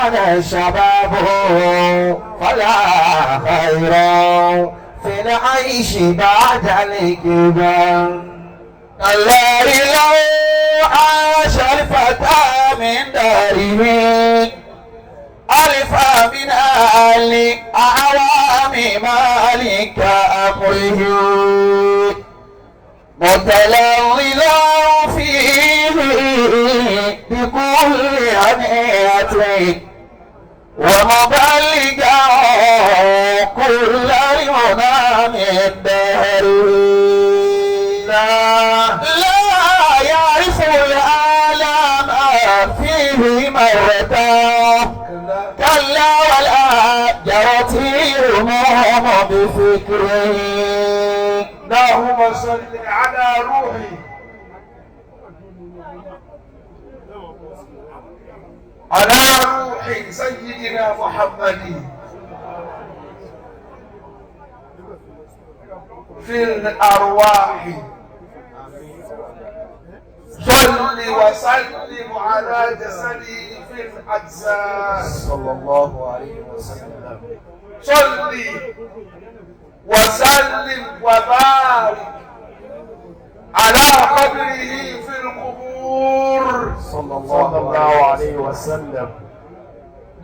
كان الشباب فلا خير في العيش بعد الكبر. الله لو عاش الفتى من داره ألف من أهل أعوام مالك أمره متلظلا فيه بكل هنيئة ومبلغا كل المنى من دهره. لا يعرف الآلام فيه مرة كلا ولا جرت الهموم بفكره. اللهم صل على روحي، على روح سيدنا محمد في الأرواح. صل وسلم على جسده في الأجساد. صلى الله عليه وسلم. صل وسلم وبارك على قبره في القبور. صلى الله عليه وسلم.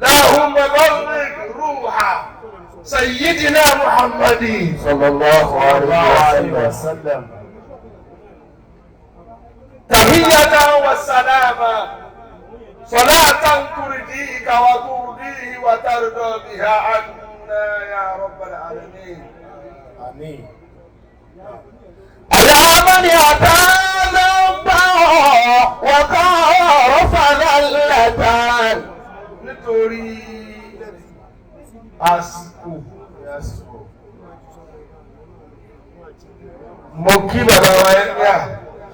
اللهم بلغ روح سيدنا محمد صلى الله عليه وسلم تحية والسلامة، صلاة ترضيك وترضيه وترضى بها عنا يا رب العالمين. آمين. على من أتى ذنبا وقارف ذلة. Nítorí àsìkò, mo kí bàbá wa ẹ̀yà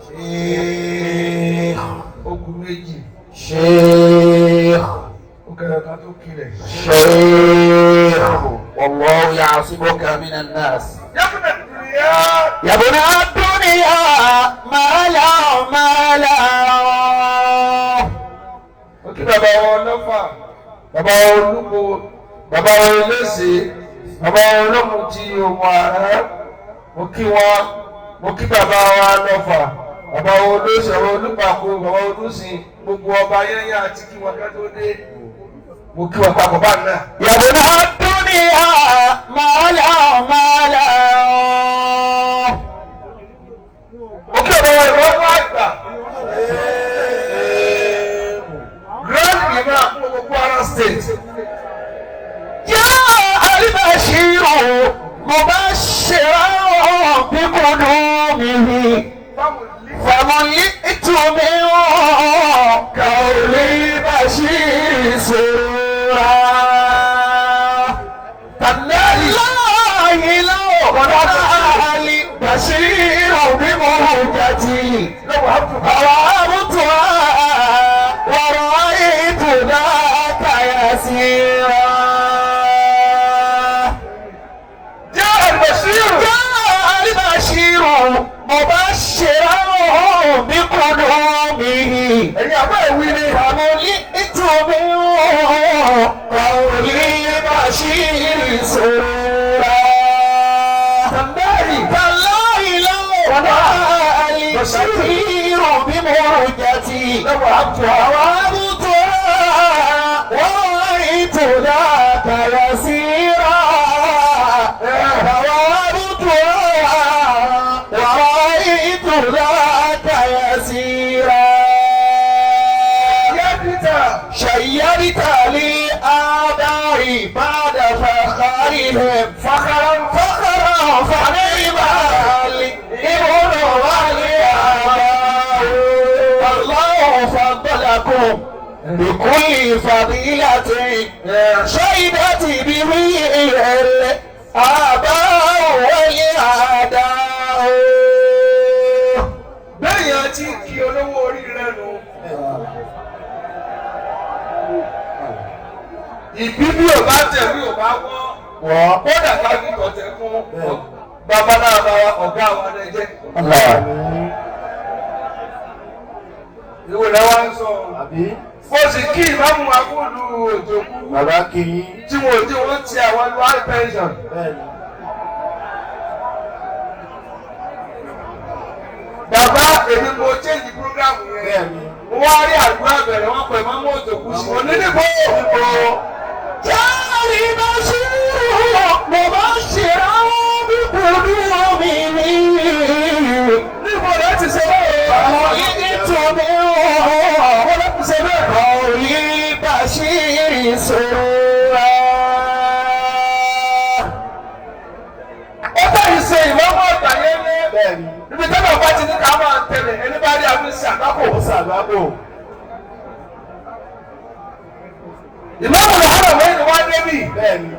Sheikh ogun méjì. Sheikh ó kẹrẹ ká tó kílẹ̀. Sheikh والله يعصمك من الناس. يا ابن الدنيا يا ابن الدنيا ما لا ما لا. Mo kí bàbá wa ọlọ́fà, bàbá wa olúbo, bàbá wa olóṣè, bàbá wa olómùtí òmù àrá. Mo kí wọn, mo kí bàbá wa lọ́fà, bàbá wa olóṣè, bàbá olúpàkó, bàbá olúsìn, gbogbo ọba yẹ́yẹ́ àti kí wọn ká tó dé. Mo kí wọn papọ̀ bá náà. يا ابن الدنيا ما لا ما لا. Mo kí bàbá wa ìwọ́n àgbà. Grand Imam fún gbogbo Kwara State. جاء البشير مبشرا بقدومه فملئت من قول البشير سرورا. تالله لو رأى البشير بمهجتي فوهبتها ورأيت ذاك يسيرا. جاء البشير جاء البشير مبشرا بقدومه ẹ̀yin àbá ìwí ni. فملئت من قول البشير سرورا. تالله لو رأى البشير بمهجتي وهبتها ورأيت ذاك يسيرا. فوهبتها ورأيت ذاك يسيرا. شيرت لي آبائي بعد فخرهم فخرا فخرا فنعم الابن والآباء. والله فضلكم بكل فضيلة شهدت به الآباء والآداء. Bẹ́ẹ̀ yẹn ti kí olówó orí rẹ̀ nù. Ìbí bí ò bá tẹ̀ bí ò bá wọ́n. Kódà ká bí ọ̀tẹ̀ fún bàbá náà bá ọ̀gá wa náà jẹ́. Ìwé rẹ̀ wá ń sọ. Mo sì kí ìmáàmù akúlù òjòkú. Bàbá kí yín. Tí wọn ò tí wọ́n ti àwọn lu high pension. Bẹ́ẹ̀ni. Bàbá èmi mo change program yẹn. Bẹ́ẹ̀ni. Mo wá rí àdúrà bẹ̀rẹ̀ wọ́n pẹ̀ mọ́mú òjòkú sí wọn nídìbò. Jáde bá ṣe mo bá ṣe àwọn bíbélì omi mi. Níbo ló ti ṣe bẹ́ẹ̀? Àwọn yìí tó mi wọ̀. Wọ́n ló ti ṣe bẹ́ẹ̀. Ọ̀rí Bashiri sọ̀rọ̀. Ó bẹ̀rẹ̀ ṣe ìmọ̀mọ́ ọ̀gbà yẹn lé. Bẹ́ẹ̀ni. Ibi tẹ́lẹ̀ bá ti ní ká máa tẹ̀lé ẹni bá rí àwọn ìṣe àgbákò. Ó ṣàgbákò. Ìmọ̀mọ́ làárọ̀ mẹ́rin wá débì. Bẹ́ẹ̀ni.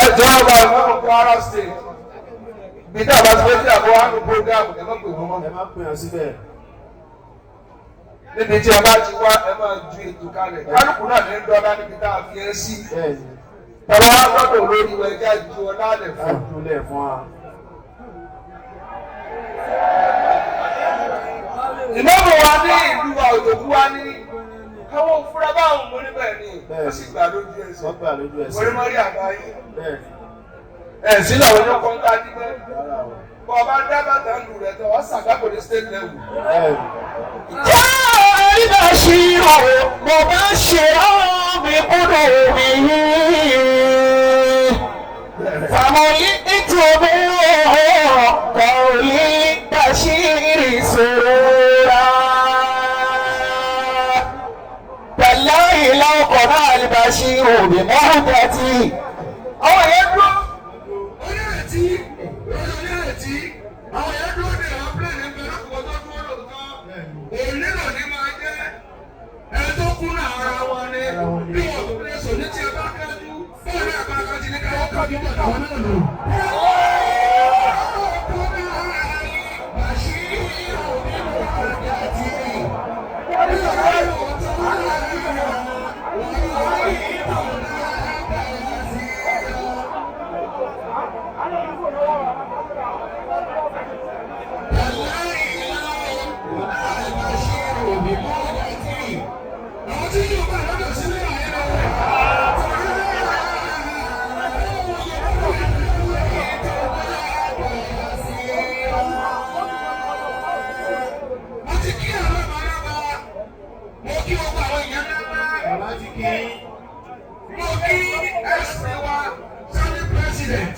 Ẹ jọ ọba ìmọ̀mọ́ Kwara State. Ibi tí a bá ti fẹ́ sí àbọ̀ wánú program ẹ má pè wọ́n mọ́. Ẹ má pè hàn síbẹ̀. Níbi tí ẹ bá ti wá ẹ máa ju ètò kalẹ̀. Kálukú náà ní dọ́là níbi tá a fi ẹ́ sí. Bẹ́ẹ̀ni. Tọ́lá wá gbọ́dọ̀ lórí wa ẹja ju ọlá lẹ̀ Ká fún. jùlẹ̀ fún wa. Ìmọ̀mù wa ní ìlú wa òjòkú wa ní káwọn òfurufú báwọn mú níbẹ̀ ni wọ́n sì gbà lójú ẹsẹ̀. Wọ́n gbà lójú ẹsẹ̀. Orímọ́rí àbáyé. Bẹ́ẹ̀ni. Ẹ̀ sí làwọn yóò kọ́ ń ká dígbẹ́. Rárá o. Bọ́ ọba dá bàtà ń lù rẹ̀ tán, wọ́n ṣàgbákò ní state level. Bẹ́ẹ̀ni. Jáde Bashiri mo bá ṣe àwọn bíbélì omi mi. Fàmọ́lì ìtòmí ọ̀rí Bashiri sọ̀rọ̀. Tàláhì lọ́kọ̀ náà lè Bashiru bí mọ́tàtì. Àwọn èèyàn dúró. Onírètí, onírètí, àwọn èèyàn dúró ní àwọn pílẹ̀nì ń bẹ lọ́kọ̀ọ́ tó dúró lóòótọ́. Òní lò ní máa jẹ́ ẹni tó kú náà ara wọn ni. Bí wọn kò lè sọ ní tí ẹ bá kájú, bóun náà bá kájú ní káwọ́ kájú bọ̀ táwọn náà lò. Mo ti kí àwọn ọmọ alába, mo kí gbogbo àwọn èèyàn ńláńlá. Bàbá ti kí yín. Mo kí ẹ̀sìn wa sáré president.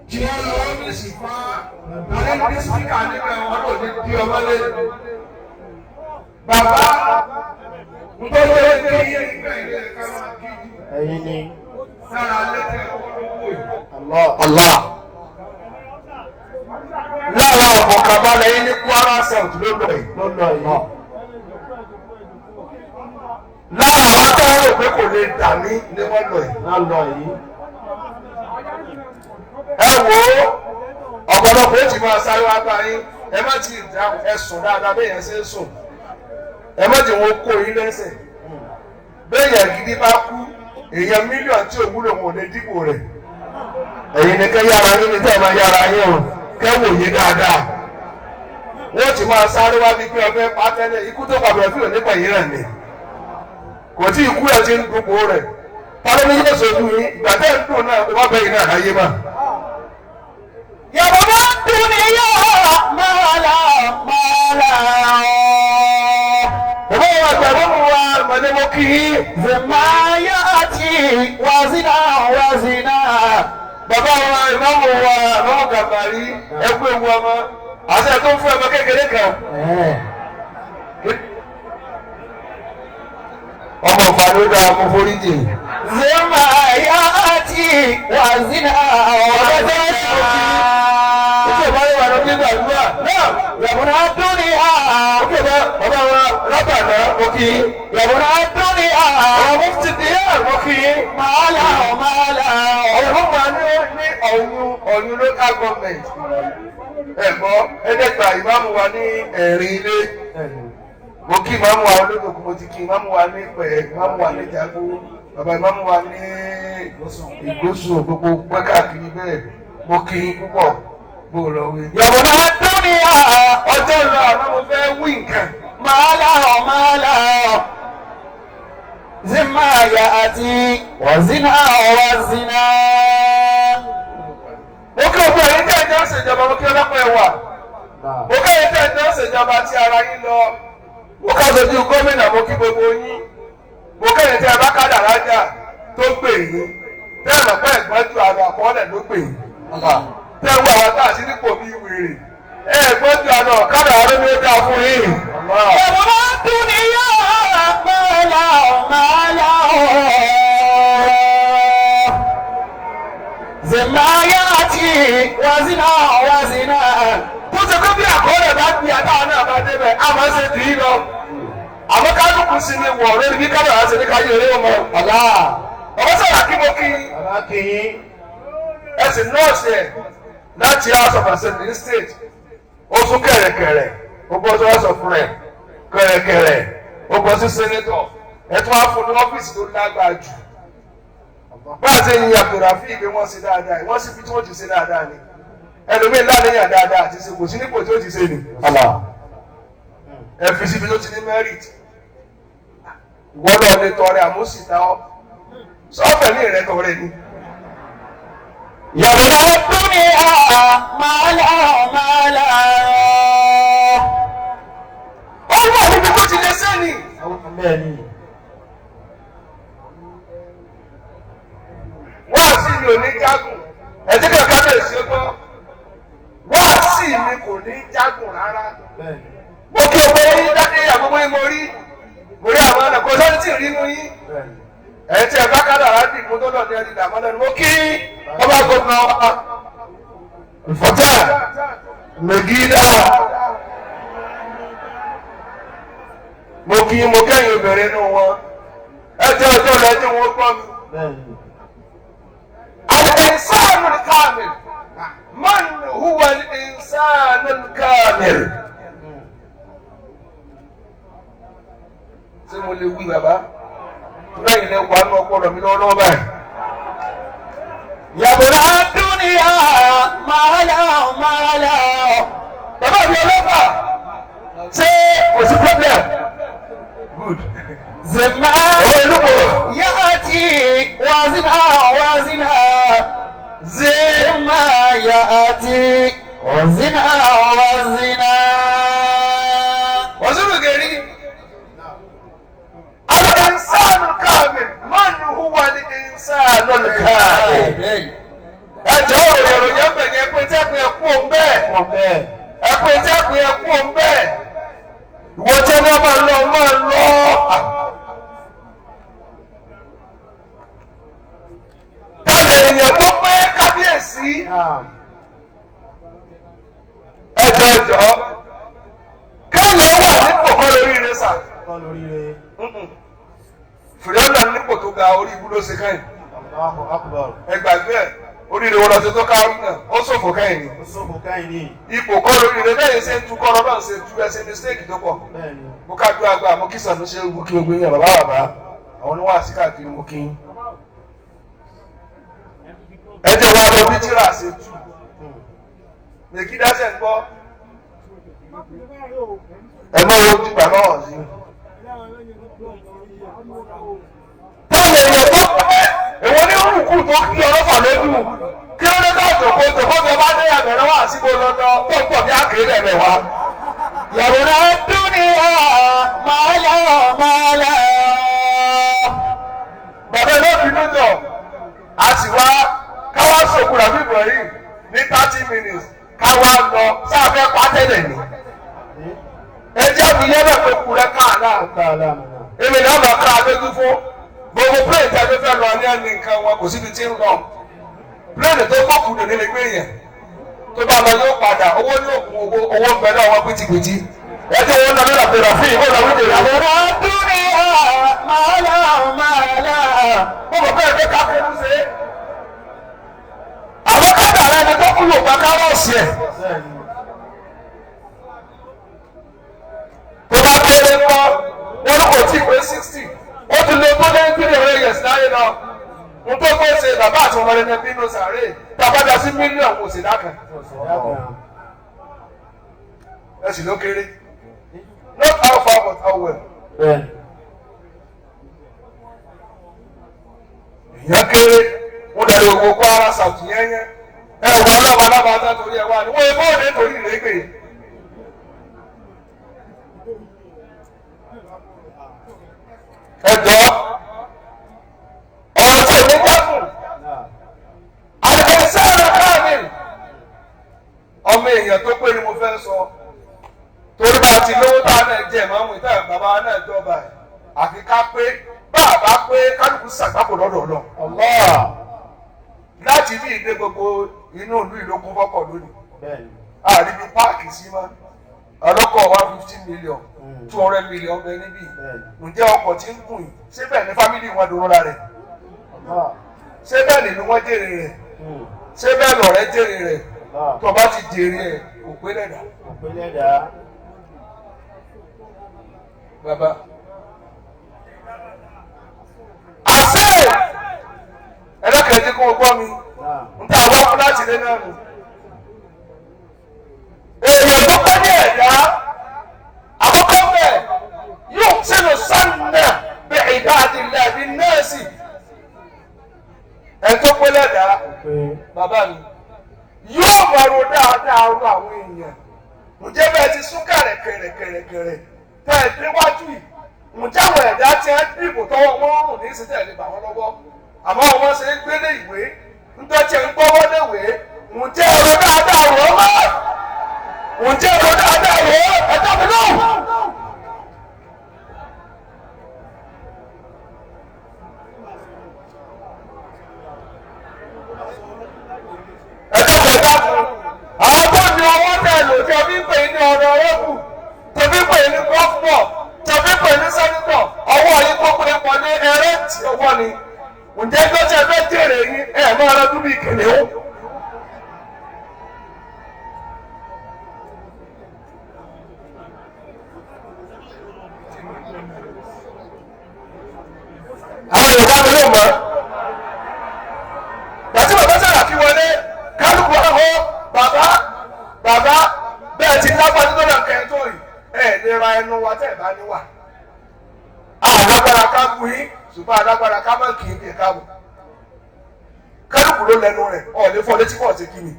Tí wọ́n lọ ọ́fíìsì fa àwọn ní síkà nígbà wọn lò ní bí ọmọlé. Bàbá ntọ́jú ẹgbẹ́ yé ìgbà ilé ẹ̀ka máa kí jù Ẹ̀yin ni. sára lẹ́tẹ̀ ọkọ̀ yìí. Allah. Allah. Lára ọ̀kọ̀ọ̀kabalẹ̀ yín ní Kwara South ló lọ yìí. Ló lọ yìí. Lára àwọn tó ń rò pé kò lè dà mí ni wọ́n lọ yìí. Ló lọ yìí. Ẹ wo ọ̀pọ̀lọpọ̀ ó ti máa sáré wá bá yín ẹ má ti dáhùn ẹ sùn dáadáa bẹ́ẹ̀ yẹn ṣe ń sùn ẹ má ti wọn kó yín lẹ́sẹ̀ bẹ́ẹ̀ yẹn gidi bá kú èèyàn mílíọ̀nù tí ò wúlò wọn ò lè dìbò rẹ̀ ẹ̀yin ni kẹ́ yára yín ni tẹ́ ẹ máa yára yín o kẹ́ wò yín dáadáa wọ́n ti máa sáré wá bíi pé ọbẹ̀ pátẹ́lẹ̀ ikú tó pàbẹ̀rẹ̀ fílò nípa yìí rẹ̀ ni kò tí ikú ẹ̀ ti ń dupò rẹ̀ tálẹ́ ní yóò sojú yín ìgbà tẹ́ ń dùn náà wọ́n bẹ́yìn náà láyé mà. Yàrá dúníyà mọ́lá mọ́lá. Bàbá wa àgbà ló mú wa mọ̀lẹ́ mọ́ kí yín. Zèmáyàtì wàzínà wàzínà. Bàbá wa ìmáàmù wa ìmáàmù Gàmbàrí ẹkú ewu ọmọ àti ẹ̀tọ́ fún ọmọ kékeré kan. Ọmọ ìfàlódà mo forí jì. Zèmáyàtì wàzínà wàzínà. Ó ṣe ìbáyé wa lọ gbígbàdúrà náà. Yàrá dúníyà. Ókè bá bàbá wa rábànà mo kí yín. Yàrá dúníyà. Àwọn mufti díẹ̀ mo kí yín. Mọ́lá mọ́lá. Ọ̀rọ̀ fún wa ní ní Ọ̀yún Ọ̀yún local government. Ẹ̀gbọ́n ẹ̀ẹ́dẹ́gbà ìmáàmù wa ní ẹ̀rin ilé. Mo kí ìmáàmù wa olódòkú, mo ti kí ìmáàmù wa ní Pẹ̀, ìmáàmù wa ní Jago, bàbá ìmáàmù wa ní Ìgbósùn gbogbo pẹ́ káàkiri bẹ́ẹ̀. Mo kí yín púpọ̀ bó lọ wí. Yàrá dúníyà. Ọjọ́ lọ àmọ́ mo fẹ́ wí nǹkan. مالا مالا زما يأتي وزنا وزنا. Mo kí ọgbọ́n ẹ̀yin tẹ́ ẹ̀ jẹ́ ṣèjọba, mo kí ọlọ́pàá ẹ̀ wà. Mo kí ẹ̀yin tẹ́ ẹ̀ jẹ́ ṣèjọba tí ara yín lọ. Mo ká sojú gómìnà, mo kí gbogbo yín. Mo kí ẹ̀yin tẹ́ ẹ bá kádà rájà tó gbè yín. Tẹ́ ẹ̀ mọ̀ pé ẹ̀gbọ́n ju àlọ́ àkọọ́lẹ̀ ló gbè yín. Tẹ́ ẹ wo àwọn tá a sí nípò bíi wèrè. Ẹ̀gbọ́n ju àlọ́ kádà rẹ́ ló dáa fún yín. يبنى الدنيا مالا مالا زما يأتي وزنا وزنا. Tó ṣe kó bí àkọọ́lẹ̀ bá gbé àtàwọn náà bá débẹ̀, a máa ṣe tì í lọ. Àmọ́ kálukú sí ni wọ̀ lórí bí kádàrá ṣe ní káyé eré ọmọ. Ọmọ sọ̀rọ̀ kí mo kí Bàbá kí yín. ẹ sì nọ́ọ̀sì ẹ̀ láti House of Assembly state. Ó tún kẹ̀rẹ̀kẹ̀rẹ̀, ó bọ́ sí House of Rep kẹ̀rẹ̀kẹ̀rẹ̀, ó bọ́ sí senator. Ẹ tún wá fún ní ọ́fíìsì tó lágbára jù. Bá a ṣe yin Abdulrafi pé wọ́n ṣe dáadáa, wọ́n sì fi tí wọ́n ti ṣe dáadáa ni. Ẹlòmíín láníyàn dáadáa àti ṣe kò sí nípò tí ó ti ṣe ni. Ẹ fi síbi tó ti ní merit. Ìwọ náà lè tọrẹ àmúṣìta ọ. Sọ́ọ̀fẹ̀ ní ìrẹ́ tọrẹ ni. يبنى الدنيا مالا مالا. Ó wà níbi tó ti lè sẹ́ni. Bẹ́ẹ̀ ni. Wáàsí mi ò ní jágùn. Ẹ jẹ́ kí ọ̀ká lè ṣe gbọ́. Wáàsí mi kò ní jágùn rárá. Bẹ́ẹ̀ ni. Mo kí ọgbẹ́ yín dáadé àgbogbo yín mo rí. Mo rí àwọn ọ̀nà kò sẹ́ni tí ì rí inú yín. Bẹ́ẹ̀ ni. Ẹ tí ẹ bá kádàrá dì mú tó dọ̀tí ẹni dàmọ́ lẹ́nu. Mo kí ọba gómìnà wa. Ìfọ̀tà Mègídà. Mo kí mo kẹ́yìn obìnrin inú wọn. Ẹ jẹ́ ọjọ́ rẹ̀ tí wọ́n gbọ́ mi. Bẹ́ẹ̀ ni. الإنسان الكامل من هو الإنسان الكامل؟ Ṣé mo lè wí bàbá? Lẹ́yìn lè wà ní ọpọlọ mi lọ́wọ́ báyìí. يبنى الدنيا مالا مالا. Bàbá mi ọlọ́pàá ṣé kò sí problem? Good. زما Ọ̀rọ̀ ìlú kò. يأتي وزنا وزنا زما يأتي وزنا وزنا. Waziri gari. Al-insanu al-kamil. Man huwa al-insanu al-kamil? Ẹ jọ̀ọ́ ìròyìn ẹ̀pẹ̀ ni ẹ̀pẹ̀ tí ẹ̀pẹ̀ ẹ̀kú òun bẹ́ẹ̀. Wọ́n bẹ́ẹ̀. Ẹ̀pẹ̀ tí ẹ̀pẹ̀ ẹ̀kú òun bẹ́ẹ̀. Ìwọ jẹ́ ní ọmọ lọ máa lọ. Káàdì èèyàn tó pé kábíyèsí. Naam. Ẹ jọ̀ọ́ ẹ jọ̀ọ́. Kéèyàn wà nípò kọ́ lórí rẹ̀ sà. Kọ́ lórí rẹ̀. Fìrẹ́nà nípò tó ga orí ibú ló ṣe kẹ́yìn. Allahu Akbar. Ẹ gbàgbé ẹ̀ oríire wọn lọ sí tó kárú náà ó ṣòfò kẹ́yìn ni. Ó sọ̀kò káyìn ní. Ipò kọ́ lórí rẹ̀ bẹ́ẹ̀ ṣe ń tu kọ́ lọ́dọ̀ ṣe tu ẹsẹ̀ mistake tó pọ̀. Bẹ́ẹ̀ ni. Mo ká dúró àgbà mo kí sànú ṣe mo kí gbogbo yẹn bàbá bàbá àwọn oníwàásí káàkiri mo kí. Ẹ jẹ́ wá lọ bí tíra ṣe tu. Mèkí dáṣẹ̀ ń gbọ́. Ẹ mọ owó ju bàbá wọn sí. Bọ́ọ̀lù èèyàn tó pẹ́ èwo ní rúkú tó kí ọlọ́fà lójú kí ló dé tó jòkó jòkó tó bá dé àbẹ̀rẹ̀ wá síbo lọ́dọ̀ tó pọ̀ bí àkèrè rẹ̀ wá. يبنى الدنيا مالا مالا. Bàbá ẹ̀ lọ́ọ́ bínú jọ a sì wá káwá sòkú ràbí Ibrahim ní 30 minutes káwá lọ sáfẹ́ pátẹ́lẹ̀ ni. Ẹ jẹ́ àbí yẹ́bẹ̀ pé kú rẹ̀ káàlà. Ó ká aláàmú náà. Èmi náà máa ká lójú fún gbogbo plane tí a fẹ́ fẹ́ lọ ní ẹni nǹkan wọn kò síbi tí ń lọ. Plane tó gbókùn lè nílé gbé yẹn tó bá lọ yóò padà owó ní òkun owó owó ń bẹ náà wọn pìtìpìtì. Ẹ jẹ́ wọn lọ lọ́dọ̀ pé ràfíì ó lọ wíjẹ rà. يبنى الدنيا مالا مالا. Mo mọ̀ pé ẹgbẹ́ ká kó ń ṣe é. Àwọn kádàrá ẹni tó kúrò pa kárọ̀ọ̀sì ẹ̀. Bẹ́ẹ̀ ni. Tó bá kéré kọ́ wọn kò tí ì pé 60 ó ti lo tó lé 300 years láyé lọ. N tó pé ṣe bàbá àti ọmọ rẹ̀ ní bínú sàárè bàbá dá sí mílíọ̀nù kò sì dákan. Dákan. Ẹ sì ló kéré. Lọ́tọ̀ Not how far but how well. Bẹ́ẹ̀ni. Èèyàn kéré, wọ́n dàbí owó Kwara South yẹ́nyẹ́. Ẹ wọ ọlọ́ba alábàátà torí ẹ wá ní. Wọ́n ebó ní torí ìrẹ́gbẹ̀. Ẹ jọ ọ̀rọ̀ tí èmi jákùn. Náà. Àlùfẹ́sẹ̀rẹ̀ káàmì. Ọmọ èèyàn tó pé ni mo fẹ́ sọ. Torí bá a ti lówó tá a náà jẹ ìmáàmù ìta bàbá náà jọba ẹ̀. Àfi ká pé bá a bá pé kálukú sàgbákò lọ́dọ̀ ọ̀lọ́. Allah. Láti bí ìdé gbogbo inú ìlú ìlókun fọ́kọ̀ lónìí. Bẹ́ẹ̀ni. Àríbi páàkì sí mọ́. Ọlọ́kọ̀ 150 million, 200 million bẹ níbí. Bẹ́ẹ̀ni. Ǹjẹ́ ọkọ̀ tí ń gùn yìí? Ṣé bẹ́ẹ̀ ni fámìlì wọn dòró la rẹ̀? Allah. Ṣé bẹ́ẹ̀ nínú wọn jèrè rẹ̀? Ṣé bẹ́ẹ̀ lọ̀rẹ́ jèrè rẹ̀? Allah. Tó bá ti jèrè ẹ̀, kò pé lẹ́dà. Òpinlẹ̀ dá. Bàbá. Àṣẹ! Ẹlẹ́kẹ̀ẹ́ kó o gbọ́ mi. Náà. N ta wá fún láti lé náà nù. Èèyàn tó pẹ́ ní ẹ̀dá. Àkọ́kọ́ bẹ̀ yóò sínú sánà bí ìdá àti ilẹ̀ nọ́ọ̀sì. Ẹ̀ tó pé lẹ́dàá Pé. bàbá mi yóò máa ro dáadáa ro àwọn èèyàn. Ǹjẹ́ bẹ́ẹ̀ ti sún kẹ̀rẹ̀kẹ̀rẹ̀kẹ̀rẹ̀ tẹ́ ẹ déwájú yìí? Ǹjẹ́ àwọn ẹ̀dá tí ẹ dìbò tọwọ́ wọn rùn ní ìsìtẹ̀ lè bà wọ́n lọ́wọ́? Àmọ́ wọ́n ṣe ń gbélé ìwé ńjọ́ tí ẹ ń gbọ́wọ́ léwé. Ǹjẹ́ ẹ̀rọ dáadáa rò ó mọ́? Ǹjẹ́ ẹ̀rọ dáadáa rò ó? Ẹ̀dá mi lóhùn. Ẹ̀dá kò àwọn tó ní ọwọ́ náà lò tí a fi ń pè ní ọ̀rọ̀ ọ̀rọ̀kù, tó fi ń pè ní gọ́fúnọ̀, tó fi ń pè ní sẹ́nitọ̀, ọwọ́ yìí kó pé pọ̀ ní ẹrẹ́ tí ọwọ́ ni. Ǹjẹ́ tó ṣe fẹ́ jèrè yín ẹ̀ máa lọ dúbí kìnìún? Àwọn Yorùbá mi ló mọ̀. Bàtí bàbá Sàràkí wọlé, kálukú ọ̀họ́ bàbá bàbá bẹ́ẹ̀ ti lágbájú tó náà kẹ́hìn tó yìí ẹ̀ lè ra ẹnu wa tẹ́ ẹ̀ bá níwà. Alágbára ká bu yín, ṣùgbọ́n alágbára ká má kì í bí káàbọ̀. Kálukú ló lẹnu rẹ̀, ọ̀ lè fọ́ létí pọ̀ sí kí ni.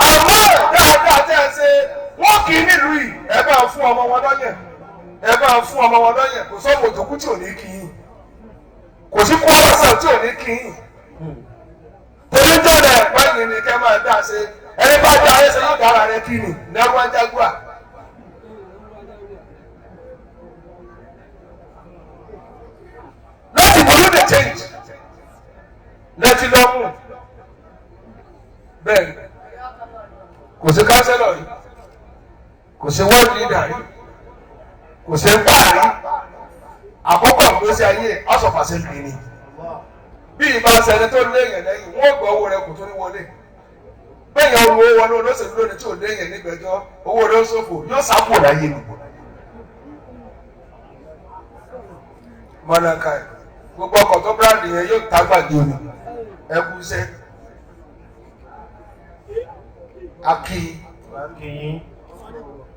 Àmọ́ dáadáa tẹ́ ẹ ṣe, wọ́n kì í nílùú yìí, ẹ bá fún ọmọ wọn lọ́yẹ̀. Ẹ bá fún ọmọ wọn lọ́yẹ̀, kò sọ́mọ òjòkú tí ò ní kí yín. Kò sí Kwara South tí ò ní kí yín. Torí jọ̀dọ̀ ẹ̀pẹ́ yìí ni kẹ́ máa dá ṣe. Ẹni bá dá ayé ṣe yóò dára rẹ kí ni? Nẹ́rú Ajágúà. Láti burú the change. Lẹ́tí lọ́mù. Bẹ́ẹ̀ni, kò sí kánsẹ́lọ̀ rí, kò sí ward leader rí, kò sí páàrí. Àkọ́kọ́ ìgbésí ayé House of Assembly ni. Allah. Bí ìbá ṣẹni tó léèyàn lẹ́yìn, wọ́n gbọ́ owó rẹ̀ kò tó ní wọlé. Bẹ́ẹ̀ni ọrùn owó wọlé olóṣèlú lónìí tí ò léèyàn nígbẹ̀jọ́, owó rẹ̀ ó ṣòfò, yóò sápò láyé ni. Mọ̀nàkà ẹ̀, gbogbo ọkọ̀ tó bíráǹdì yẹn yóò tá gbàgbé ni. Ẹ kú iṣẹ́. Akí Kí yín.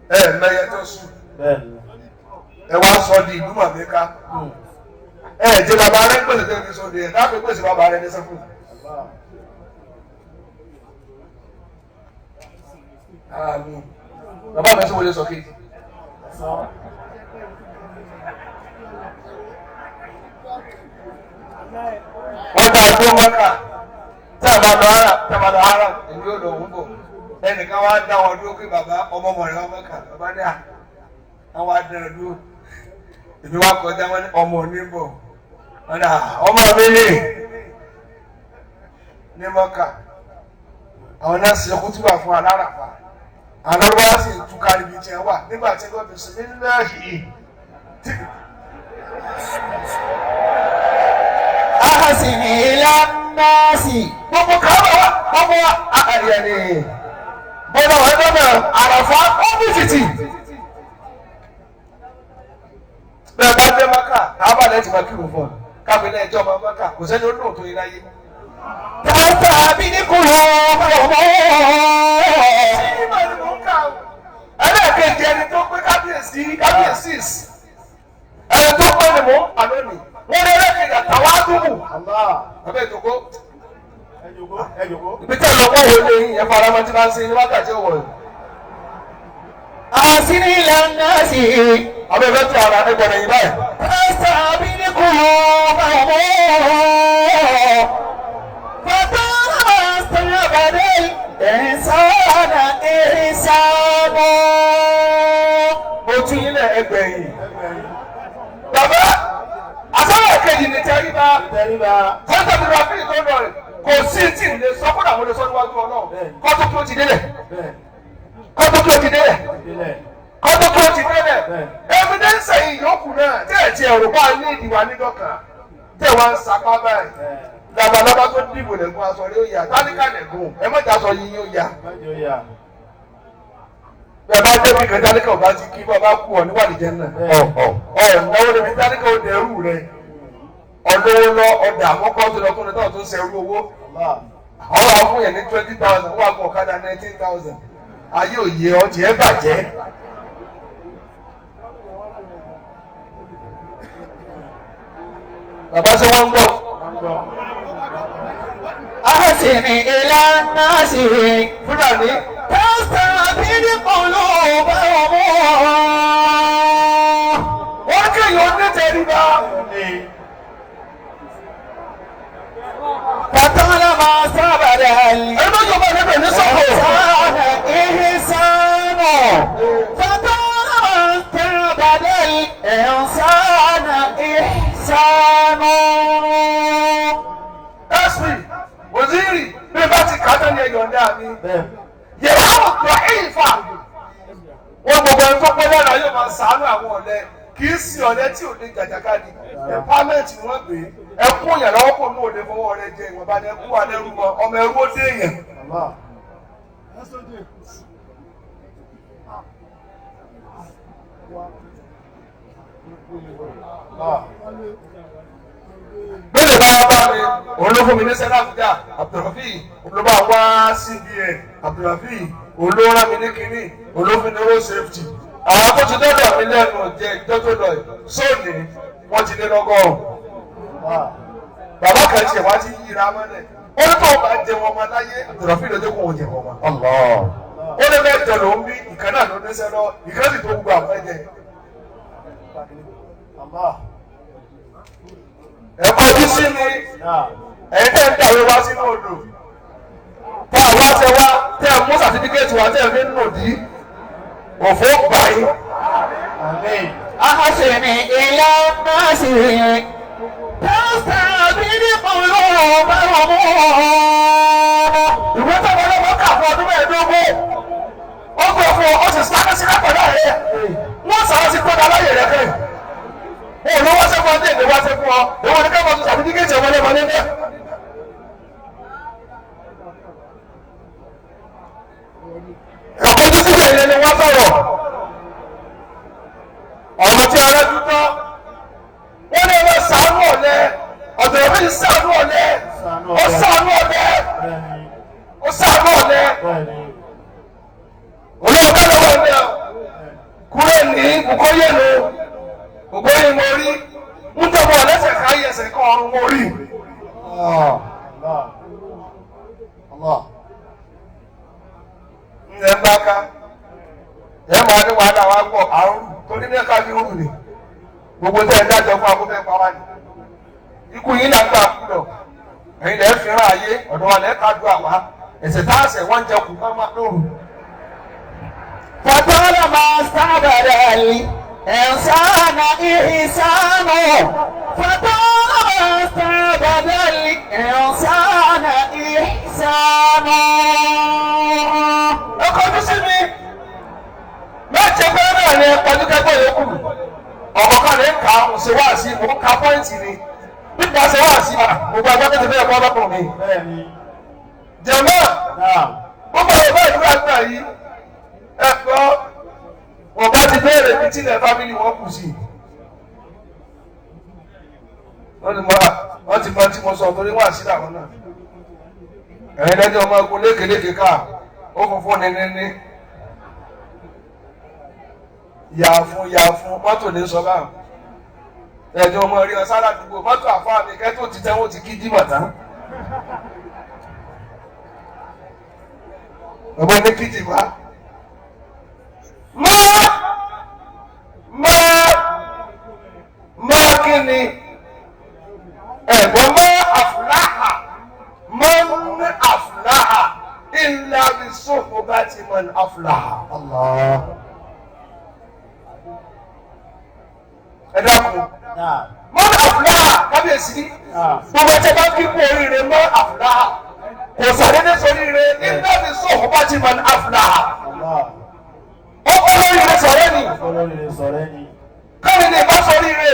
ẹ mẹ́yẹ tó sùn, Bẹ́ẹ̀ni. ẹ wá sọ di ìlú màmíká. Ẹ jẹ́ bàbá rẹ̀ ń pèsè tó fi sọ di ẹ̀ dábẹ́ pèsè bàbá rẹ̀ ní sẹ́fù. Allah. Àmín. Bàbá mi sọ wọlé sọ kejì. Sọ. Wọ́n dá dúró mọ́kà tí a bá lọ ara tí a bá lọ ara èmi ò lọ òun bọ̀. Ẹnìkan wá dá wọn dúró pé bàbá ọmọ ọmọ rẹ̀ wá mọ́kà. Bàbá ní à àwọn adá dúró. Èmi wá kọjá wọn ní ọmọ òní bọ̀. Wọ́n dà ọmọ mi ní ní mọ́kà. Àwọn náà ṣe kútúbà fún aláràfà. Àwọn lọ́wọ́ sì túká níbi tí wọ́n wà nígbà tí wọ́n fi sùn nílẹ̀ yìí. أحسن إلى الناس. Gbogbo kàwé wa gbogbo wa àyẹ̀ni bọ́dọ̀ wọ́n dọ́nà àràfà ọ́fíìsì. Bẹ́ẹ̀ bá dé Maka, kábà lẹ́tì máa kírun fún ọ. Kábílẹ̀ ẹjọ́ máa Maka, kò sẹ́ni ó dùn tó yín láyé. تستعبد قلوبهم. Ẹlẹ́ẹ̀kejì ẹni tó pé ká kábíyèsí kábíyèsí ẹni tó pẹ́ ni mò ń pa lónìí wọ́n ní ẹlẹ́kẹ̀ẹ́ àtàwọn àdúgbò Allah. abẹ́ ìjòkó Ẹ jókòó. Ẹ jókòó. ibi tẹ́ lọ kó wọlé yín ẹ fara mọ́ tí bá ń ṣe ní wákàtí ọ̀wọ̀ yìí. أحسن إلى الناس abẹ́ fẹ́ tún ara ẹgbẹ̀rún yìí báyìí. تستعبد قلوبهم فطالما استعبد الإنسان إحسان mo tún yín lẹ̀ ẹgbẹ̀yìn. Ẹgbẹ̀rin. bàbá àsọ̀rọ̀ kejì ní tẹríba Tẹríba. sọ́ńtà bí rafi tó lọ rẹ̀ kò sí tí ì lè sọ kódà mo lè sọ níwájú Ọlọ́run kọ́tù kí ó ti délẹ̀ Bẹ́ẹ̀. kọ́tù kí ó ti délẹ̀ Délẹ̀. kọ́tù kí ó ti délẹ̀ Bẹ́ẹ̀. evidence yìí yòókù náà tẹ́ ẹ̀ ti ẹ̀rù bá ní ìdìwà nídọ̀kan tẹ́ wá ń sapá báyìí Bẹ́ẹ̀. labalábá tó dìbò lẹ́gùn aṣọ rẹ̀ ó yà tálíkà lẹ́gùn ẹ mọ̀jà aṣọ yìí yóò yà Mẹ́jọ yà. bẹ́ẹ̀ bá débi kan tálíkà ò bá ti kí bá bá kú ọ níwájú jẹ́ náà Bẹ́ẹ̀. ọ̀ náwó níbi tálíkà ó dẹrù rẹ ọlọ́wọ́ lọ ọ̀dà àmọ́kọ́ tó lọ kúnlẹ̀ tó ń ṣerú owó Allah. àwọn àwọn fún yẹn ní 20,000 wọ́n á gun ọ̀kadà 19,000 ayé òye ọtí ẹ bàjẹ́. Bàbá ṣé wọ́n ń gbọ́. Wọ́n gbọ́. أحسن إلى الناس Fúlàní تستعبد قلوبهم wọ́n kéèyàn onítẹ̀ríba. Ní. فطالما استعبد Ẹni tó jọba ẹgbẹ́ ní sọ̀kò. الإنسان إحسان فطالما استعبد الإنسان إحسان Ẹ̀sìn Wòzírì bí bá ti kà á tán ní ẹ̀yọ̀ǹda mi. Bẹ́ẹ̀. Yẹ̀rọ àwùjọ ìfà. Wọ́n gbogbo ẹni tó pẹ́ lára yóò máa ṣàánú àwọn ọ̀lẹ. Kì í sí ọ̀lẹ tí ò lè jàjàkadì. Ẹ̀pámẹ́ǹtì ni wọ́n gbé. Ẹkún yàn lọ́wọ́ kò ní òde fọwọ́ rẹ jẹ ìwọ̀nba ni ẹkún wà lẹ́rú mọ ọmọ ẹrú ó dé èèyàn. Allah. Allah. Bẹ́ẹ̀ni bá wá bá mi, òun ló fún mi ní sẹ́láfíà, Abdulrafi, òun ló bá wá CBN, Abdulrafi, òun ló rán mi ní kínní, òun ló fún mi ní road safety. Àwọn tó ti dọ́dọ̀ mi lẹ́nu jẹ́ ìjọ́ tó lọ yìí, sóòní wọ́n ti lé lọ́gọ́rùn-ún. Allah. Bàbá kan tiẹ̀ wá ti yíra mọ́lẹ̀. Ó ní tóun bá jẹ wọn ọmọ láyé, Abdulrafi ló dé kó wọn jẹ wọn ọmọ. الله Ó lé mẹ́jọ ló ń bí, ìkan náà ló dẹ́sẹ̀ lọ, ìkan sì tó gbogbo àwọn ẹ̀jẹ̀. Allah. Ẹ kọjú sí mi. Náà. Ẹ̀yin tẹ́ ń dàwé wá sínú odò tá a wá tẹ wá tẹ́ ẹ mú sàtífíkẹ́tì wá tẹ́ ẹ fi ń nù dí òfò gbà yín. Àmín. أحسن إلى الناس تستعبد قلوبهم Ìwé táwọn ọlọ́wọ́ kà fún ọdún mẹ́ẹ̀ẹ́dógún ó gbé fún ọ ó sì sáré sí lápẹ̀lá rẹ wọ́n sáré sí pẹ́ẹ́dá láyè rẹ kẹ́ wọn ò lọ wá sẹ́fún ọdún èdè wá sẹ́fún ọ òun ní káwọn sàtífíkẹ́tì ọmọ ọlọ́mọ níbẹ̀. Ẹ̀kọ́ tó síbẹ̀ yẹn ni wọ́n sọ̀rọ̀ ọ̀rọ̀ tí ara dúdọ́ wọ́n ní wọ́n ṣàánú ọ̀lẹ ọ̀dọ̀ mi ṣàánú ọ̀lẹ ó ṣàánú ọ̀lẹ Bẹ́ẹ̀ni. ó ṣàánú ọ̀lẹ Bẹ́ẹ̀ni. olóòwò bá lọ́wọ́ ọ̀lẹ o kúrò ní Bùkóyè ló Bùkóyè mo rí ń tọ́wọ́ ọ̀lẹ́sẹ̀ ká yẹsẹ̀ kan ọ̀run mo rí Allah. Allah. ńlẹ̀ ń bá ká ẹ̀ máa ní wàhálà wa pọ̀ àrùn torí ní ẹ̀ka fi rù ní gbogbo tẹ́ ẹ dájọ́ fún akófẹ́ pa wá ní ikú yín là ń gbà kú lọ ẹ̀yin lẹ́ fi ràn ayé ọ̀dọ̀ wa lẹ́ ká dùn àwa ẹ̀sẹ̀ tá a sẹ̀ wọ́n jẹ kù ká má lóru. فطالما استعبد الإنسان إحسان فطالما استعبد الإنسان إحسان Ẹ kọjú sí mi méje péré náà ni ẹ kọjú kẹ́kọ̀ọ́ yòókù ọ̀kọ̀ọ̀kan lè ka ṣe wá sí mò ń ka pọ́ìntì ni nípa ṣe wá sí gbogbo agbábẹ́ ti fẹ́ kọ́ ọlọ́kùnrin mi. Bẹ́ẹ̀ni. Jẹ̀mọ́ Náà. gbogbo àwọn ọba ìdúrà gbà yìí ẹ gbọ́ wọn bá ti béèrè bí tílẹ̀ fámìlì wọn kù sí. Wọ́n ti mọ wọ́n ti mọ tí mo sọ torí wọ́n àṣírí àwọn náà. Ẹ̀yin lẹ́jọ́ ọmọ ogun lékeléke ká ó funfun ní ní ní. Yà fún mọ́tò ní sọ báwọn. Ẹ̀jọ̀ ọmọ rí ọ̀sán àdúgbò mọ́tò àfáà mi kẹ́tò ti tẹ́wọ́ ti kí jí bàtà. Bàbá ní kìtì wá. Mọ́ kí ni? Ẹ̀gbọ́n mọ́ àfúláhà mọ́ ní àfúláhà ilà bí sọ́kò bá ti mọ́ ní àfúláhà. Allah. Ẹ dákun. Naam. Mọ́ ní àfúláhà kábíyèsí. Naam. Gbogbo ẹ̀jẹ̀ bá kí kú oríire mọ́ àfúláhà. Kò sàdédé sóríire ilà bí sọ́kò bá ti mọ́ ní àfúláhà. Allah. Ó kọ́ lórí rẹ̀ sọ̀rọ̀ ni. Olórí rẹ̀ sọ̀rọ̀ ẹni. Káyọ̀ ní ìbá sóríire.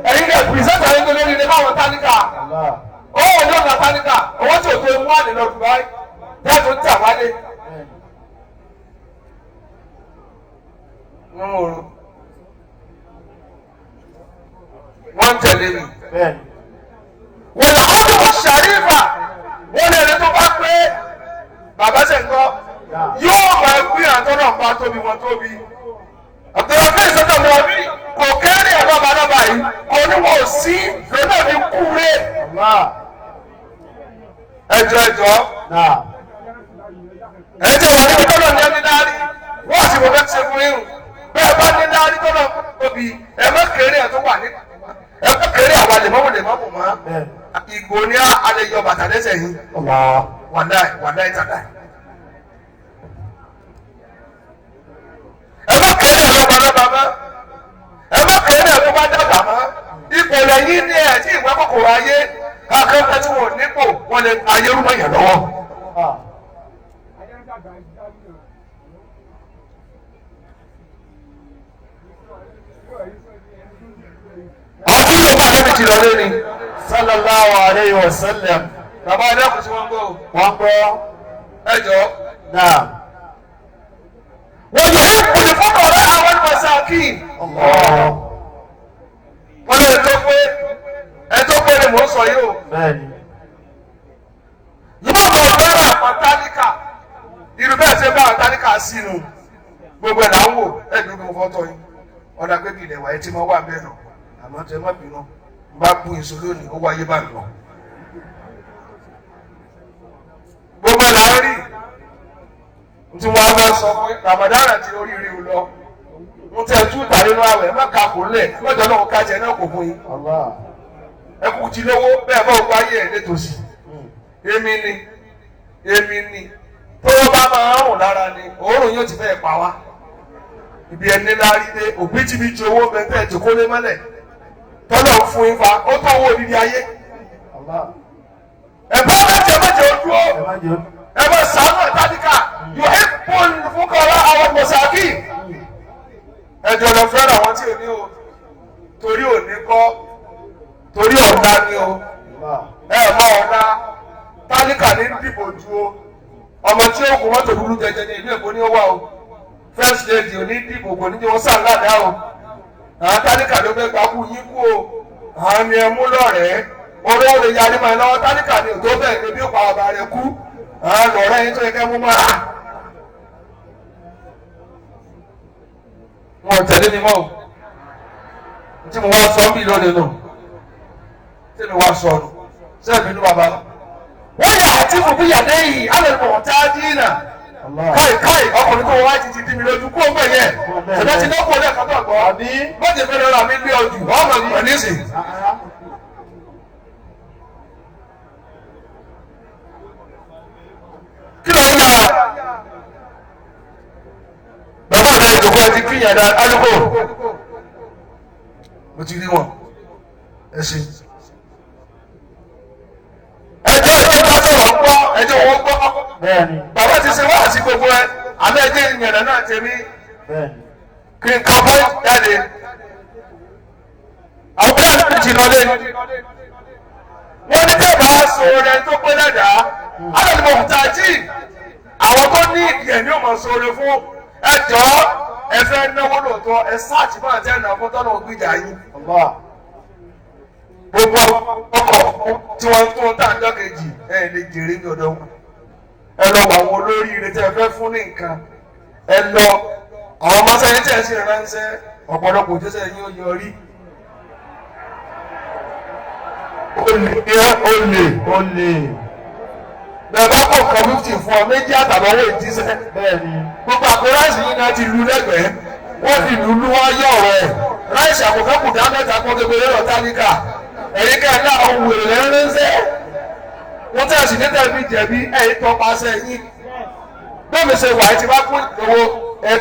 Ẹ̀yin rẹ̀ pìrìsẹ́ntà yín tó lóríire báwọn tálíkà. Allah. Owó ní ọ̀nà tálíkà. Owó tí ò tó mú àlè lọ Dubai. Bẹ́ẹ̀ tó ń tà wálé. Bẹ́ẹ̀ni. Wọ́n ń tẹ̀lé mi. Bẹ́ẹ̀ni. Wọ́n lọ ọdún ṣàrífà. Wọ́n lè rí tó bá pé bàbá ṣe ń kọ́. Yóò máa gbé àtọ́nà pa tóbi wọn tóbi. Àbdùrọ̀bí ìsọ́tọ̀ mọ̀ọ́bí kò kéré ẹ̀ lọ́ba lọ́ba yìí. Kò ní wọ́n ò sí lọ́nà mi kúre. Allah. Ẹjọ́ ẹjọ́. Naam. Ẹjọ́ wà níbi tọ́lọ̀ ní ẹni láárí. Wọ́n sì wọ́n fẹ́ ṣe fún yín. Bẹ́ẹ̀ bá ní láárí tọ́lọ̀ tóbi. Ẹ má kéré ẹ̀ tó wà ní. Ẹ má kéré àwa lèmọ́mù lèmọ́mù mọ́. Bẹ́ẹ̀ni. Ìgò ní alẹ́ yọ bàtà lẹ́sẹ̀ yìí. Allah. Wàláì wàláì tàláì. Ẹ má kéré ẹ̀ lọ́ba lọ́ba mọ́. Ẹ má kéré ẹ̀ tó bá dàgbà mọ́. Ipò lẹ́yìn ní ẹ̀ tí ìwé kòkòrò ayé. Akẹ́kọ̀ọ́ tí wọn ò nípò wọn lè ayé rúmọ̀ yàn lọ́wọ́. Allah. Ọdún yóò bá lẹ́bi jìnnà lé ni. Sallallahu alayhi wa sallam. Bàbá ẹlẹ́kùn tí wọ́n ń gbọ́ o. Wọ́n gbọ́. Ẹ jọ. Naam. Wọ́n yóò ìpòlì fọ́kànlá àwọn mọ̀sáàkì. Allah. Wọ́n lè tó pé ẹ tó pé ni mò ń sọ yìí o. Bẹ́ẹ̀ni. Yóò bọ̀ fẹ́ràn àwọn tálíkà. Irú bẹ́ẹ̀ ṣe bá àwọn tálíkà sínú. Gbogbo ẹ̀ là ń wò ẹ̀ dúró mo fọ́tọ̀ yín. Ọ̀dà pé bí ilẹ̀ wà ẹ ti máa wà bẹ́ẹ̀ nà. Àmọ́ tẹ má bínú. N bá bu èso lónìí, ó wáyé bá lọ. Gbogbo ẹ̀ là ń rí. Tí wọ́n bá sọ pé Ramadan àti oríire ò lọ. Ń tẹ tú ìta nínú àwẹ̀, má ka kò lẹ̀, mọ́jọ́ náà ká jẹ náà kò fún yín. Allah. Ẹ kú ti lówó bẹ́ẹ̀ bá òkú ayé ẹ̀ létòsí. Èmi ni èmi ni tówó bá máa ń rùn lára ni òórùn yóò ti fẹ́ pa wá. Ibi ẹni lárí dé òbítíbitì owó bẹ́ẹ̀ tí kò lé mọ́lẹ̀. Tọ́lọ̀ ń fún yín fa ó tó owó odidi ayé. Allah. Ẹ̀bá mẹ́jẹ mẹ́jẹ ojú ó Ẹ má jẹ́ ẹ bá sàánú àtàdíkà yóò hẹ́ pọ́n fúnkọ́lá àwọn mọ̀sáàkì. Ẹjọ́ lọ fẹ́ràn àwọn tí ò ní o torí òní kọ́ torí ọ̀la ni o Allah. ẹ mọ ọ̀la tálíkà ní dìbò ju o ọmọ tí ó kù mọ́tò dúdú jẹjẹ ní ìlú Èkó ní ó wà o first lady ò ní dìbò kò ní jẹ́ wọ́n sàn ládàá o àwọn tálíkà ló fẹ́ gbà kú yín kú o àwọn ni ẹ mú lọ́rẹ̀ẹ́ olówó lè yarí máa lọ́wọ́ tálíkà ní òtó bẹ́ẹ̀ ni bí ó pa ọba rẹ̀ kú àwọn lọ́rẹ́ yín tó yẹ kẹ́ mú mọ́ra. Wọn ò tẹ̀lé mi mọ́ o tí mo wá sọ bí lónìí nù tí mi wá sọ nù sẹ́ẹ̀bì inú bàbá wọ́n yà àti fòfin yàdé yìí alẹ́ mọ̀ tá a dín náà Allah. káì káì ọkùnrin tó wá ti ti dí mi lójú kó o mọ̀ yẹn ṣẹlẹ̀ ti dọ́kun lẹ́ẹ̀kan tó gbọ́ Àbí? bọ́ọ̀dì fẹ́ lọ́ra mi lé ọjù ọmọ ìgbọ̀n nísìn. Ah. Kí ló ń yà bàbá mi ìjòkó ẹ ti kíyàn dá alùpùpù mo ti rí wọn ẹ ṣe. Ẹjọ́ ìjọba sọ̀rọ̀ ń gbọ́ ẹjọ́ wọn gbọ́ Bẹ́ẹ̀ni. bàbá ti ṣe wáàsí gbogbo ẹ àmọ́ ẹjẹ́ ìyẹn náà tèmi Bẹ́ẹ̀ni. kí n ka bọ́ jáde. Àwọn bẹ́ẹ̀ ló ti lọ lé. Wọ́n ní bẹ́ẹ̀ bá sọ rẹ tó pé lẹ́dàá. Alẹ́ ni mo ta jí. Àwọn tó ní ìdí ẹ̀ ní ò mọ̀ sọ̀rọ̀ fún. Ẹ jọ ẹ fẹ́ náwó lóòótọ́ ẹ sáàtì máa tẹ́ ẹ̀nà fún tọ́nà ògbìjà yín. Allah. Gbogbo ọkọ̀ tí wọ́n tó ń tà ń jọ́kejì ẹ lè jèrè ní ọ̀dọ̀ wọn. Ẹ lọ wọ àwọn olóríire tẹ́ ẹ fẹ́ fún ní nǹkan. Ẹ lọ Àwọn ọmọ sẹ́yìn tí ẹ̀ sì ránṣẹ́ ọ̀pọ̀lọpọ̀ òjọ́sẹ̀ yín ó yọrí. Olè olè Olè. Bẹ́ẹ̀ bá kọ̀ kan 50 fún ọ, méjì àtàbọ̀wé ìjíṣẹ́. Bẹ́ẹ̀ni. Gbogbo àpò ráìsì yìí náà ti lu lẹ́gbẹ̀ẹ́. Wọ́n fi lù lú wọ́n yọ̀ rẹ̀. Ráìsì àkókò kùdà mẹ́ta kọ́ kékeré lọ tálíkà. Ẹ̀yin kẹ́ ẹ̀ náà ohun èrè ránṣẹ́. Wọ́n tẹ̀ sí níta bí jẹ̀bi ẹ̀yin tọpasẹ̀ yín. Bẹ́ẹ̀ mi ṣe wà ẹ́ ti bá kún ìdòwò ẹ̀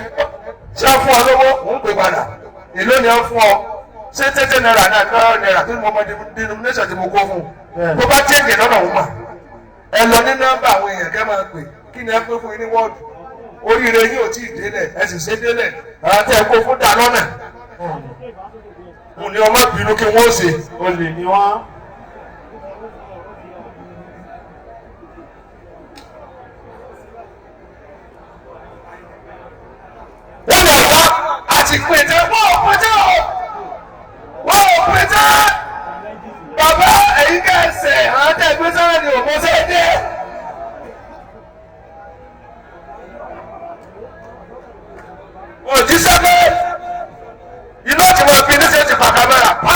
ṣé fún ọ lówó mò ń pè padà. Èló ni ẹ fún ọ? Ṣé tẹ́tẹ́ náírà náà náírà náírà tó ní mo mọ denomination tí mo kó fún un? Tó bá tẹ̀gẹ̀ lọ́nà òun mà. Ẹ lọ ní nọ́mbà àwọn èèyàn kẹ́ máa pè kí ni ẹ pé fún yín ní wọ́ọ̀dù. Oríire yín ò tí ì délẹ̀ ẹ sì ṣe délẹ̀. Àwọn tẹ́ ẹ kó fún dà lọ́nà. Mo ní ọmọ bínú kí wọ́n ṣe. Olè ni wọ́n. Wọ́n lọ bá àti pété wọ́n ò pété o wọ́n ò pété bàbá èyí kẹsẹ̀ àwọn tẹ̀ gbé sọ́rọ̀ ni òun ṣe dé. Òjíṣẹ́ pé iná ti máa fi níṣẹ́ ti pàkà mẹ́ra pa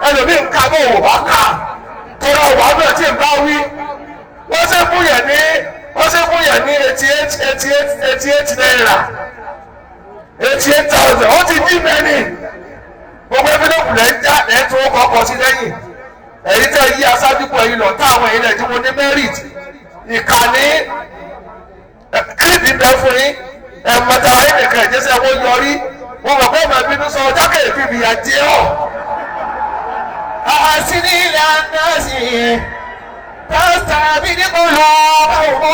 ẹlòmíì ń ka bó wò bá kà tọrọ wà náà tí ń bá wí wọ́n ṣe fún yẹn ní wọ́n ṣe fún yẹn ní 88 88 88 naira 88,000 ó ti dín mẹ́rin gbogbo ẹgbẹ́lẹ́kùn lẹ́ ń já lẹ́ tó kọ́kọ́ sí lẹ́yìn èyí tẹ́ yí aṣáájú pọ̀ yìí lọ táwọn èyí lẹ̀ tí wọ́n ní merit ìkànnì kílípì bẹ́ fún yín ẹ̀mọ́ta ayé nìkan ìjẹsẹ̀ wọ́n yọrí wọ́n mọ̀ pé ọmọ ìbínú sọ ọjọ́ kẹ̀kẹ́ ìfìyà jẹ́ ọ́. أحسن إلى الناس تستعبد قلوبهم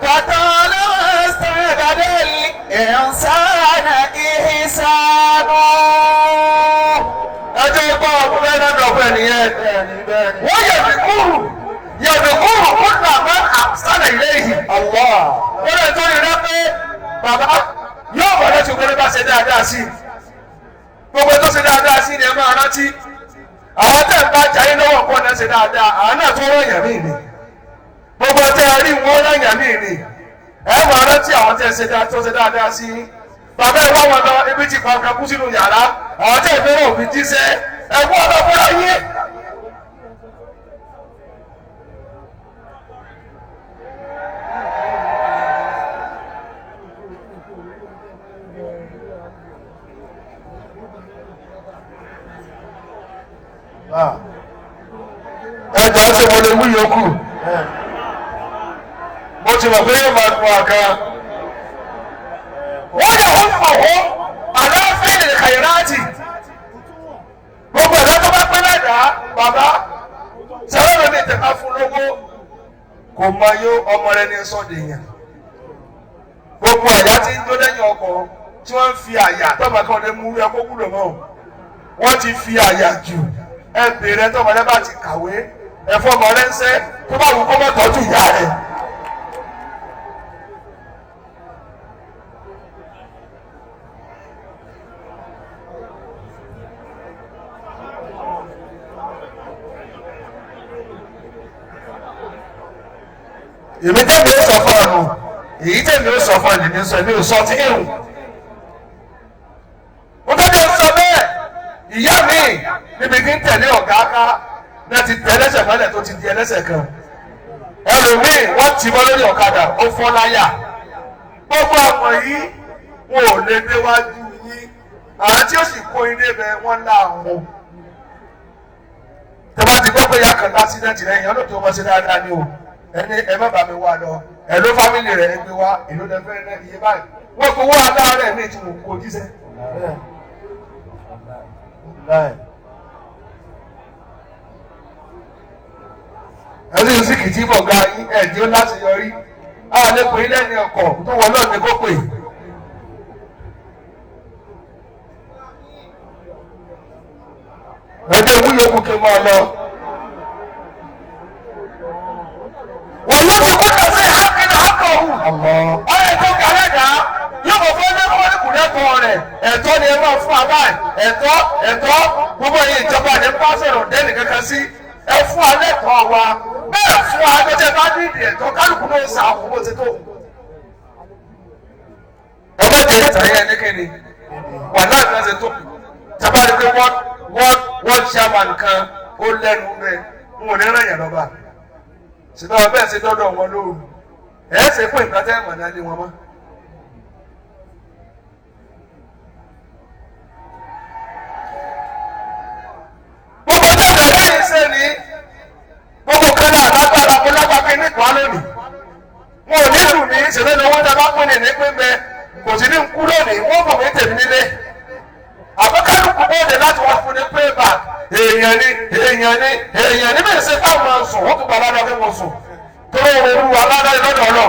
فطالما استعبد الإنسان إحسانه. Ẹjọ́ gbọ́ ọkùnrin bẹ́ẹ̀ náà dọ̀bọ̀ nìyẹn. Bẹ́ẹ̀ni bẹ́ẹ̀ni. Wọ́n yẹ̀dùkúrù yẹ̀dùkúrù kúndà máa ń àṣàlẹ̀ ilé yìí. Allah. Wọ́n lè tó rí rẹ pé bàbá yóò wọlé tí gbogbo bá ṣe dáadáa sí i. Gbogbo tó ṣe dáadáa sí i ni ẹ máa rántí. Àwọn tẹ̀ ń bá jayé lọ́wọ́ kọ́ náà ṣe dáadáa, àwọn náà tó rọ̀yàn mí ni. Gbogbo tẹ́ ẹ rí wọn rọ̀yàn mí ni. Ẹ máa rántí àwọn tẹ̀ ṣe tó ṣe dáadáa sí i. Bàbá ẹ wá wọn lọ ibi tí kankan kú sínú yàrá, àwọn tẹ̀ fẹ́ràn òbí jíṣẹ́, ẹ wọ́n lọ fúnra yín. Ah. Ẹ jọ̀ọ́ ṣe mo lè wí yòókù. Bẹ́ẹ̀ni. Mo ti mọ̀ pé yóò máa dùn àga. Wọ́n yẹ wọ́n fọ̀ wọ́n àlàáfíà lè kàyíráàtì. Gbogbo ẹ̀dá tó bá pẹ́ lẹ́dàá bàbá sẹ́wọ́n mi tẹ̀ka fún lówó kò mọ yó ọmọ rẹ ní sọ́ọ̀dì yẹn. Gbogbo àyà tí ń jó lẹ́yìn ọkọ̀ tí wọ́n ń fi àyà tọ́mọ kan lè mú ẹkọ́ wúlò mọ́. Wọ́n ti fi àyà jù ẹ bèrè tọ́mọ rẹ bá ti kàwé ẹ̀fọ́ ọmọ rẹ ń sẹ́ tó bá wù kó mọ̀ tọ́jú ìyá rẹ̀. Èmi tẹ́mi ó sọ fún ọ̀nù èyí tẹ́mi ó sọ fún ọ̀nù ní sọ èmi ò sọ tí ìhùn. Mo tẹ́mi ó sọ bẹ́ẹ̀ ìyá mi níbi tí ń tẹ̀lé ọ̀gá ká náà ti tẹ ẹlẹ́sẹ̀ mọ́lẹ̀ tó ti di ẹlẹ́sẹ̀ kan. Ẹlòmíì wọ́n ti mọ́ lórí ọ̀kadà ó fọ́ láyà. Gbogbo àwọn yìí wọn ò lè déwájú yín àwọn tí ó sì kó ilé bẹ wọ́n láàrún. Tẹ́ bá ti gbọ́ pé ìyá kan lásìdẹ̀ntì lẹ́yìn ọlọ́tò wọn ṣe dáadáa ni o ẹni ẹ má bà mí wá lọ ẹ ló fámìlì rẹ ẹ gbé wá èló lẹ fẹ́ ná iye báyìí wọ́n gbowó aláàárẹ̀ mi tí mo kó jíṣẹ́. Bẹ́ẹ̀ni. Láì. Ẹni sì kìtì bọ̀ ga yín ẹ̀ tí ó láti yọrí a lè pè é lẹ́ni ọkọ̀ tó wọ náà ní kó pè. Ẹjọ́ ìwúyẹ kù kí n máa lọ. Wọ́n ló ti kú lọ sí hákìlì hákọ̀hù. Allah. Ọ̀rẹ́ tó kàrẹ́ dà á yóò mọ̀ fún ẹgbẹ́ wọn kù lẹ́tọ̀ọ́ rẹ̀ ẹ̀tọ́ ni ẹ máa fún àbá ẹ̀tọ́ ẹ̀tọ́ gbogbo ẹ̀yin ìjọba ní bá sọ̀rọ̀ dẹ́nì kankan sí ẹ fún alẹ́ tọ́ wa bẹ́ẹ̀ fún wa lọ́jọ́ bá ní ìdí ẹ̀tọ́ kálukú ló ń sa àwọn bó ti tó. Ẹ̀yẹ́ tàyẹ̀ ní kíni wà láti láti tó tábàrí pé wọ́n chairman kan ó lẹ́nu bẹ́ẹ̀ n ò ní ràn yàn lọ́ba. Ṣùgbọ́n bẹ́ẹ̀ ṣe dọ́dọ̀ wọn lóru. Ẹ̀ ṣe pé nǹkan tẹ́ mọ̀ náà lé wọn mọ́. Gbogbo tẹ̀lé lẹ́yìn ṣe ni gbogbo kan náà lágbára mo lágbára pé nípa lónìí. Wọn ò ní lù mí ṣèlè ní owó tá a bá pín ní nípín bẹ kò sí ní kú lónìí wọ́n mọ̀ mí tèmi nílé. Àbíkálukú bóde láti wá fún ní payback èèyàn ni èèyàn ni èèyàn ni bẹ́ẹ̀ ṣe fáwọn sùn wọ́n tún gba aládàá fún wọn sùn tó lóun olú aládàá lọ́dọ̀ ọlọ́.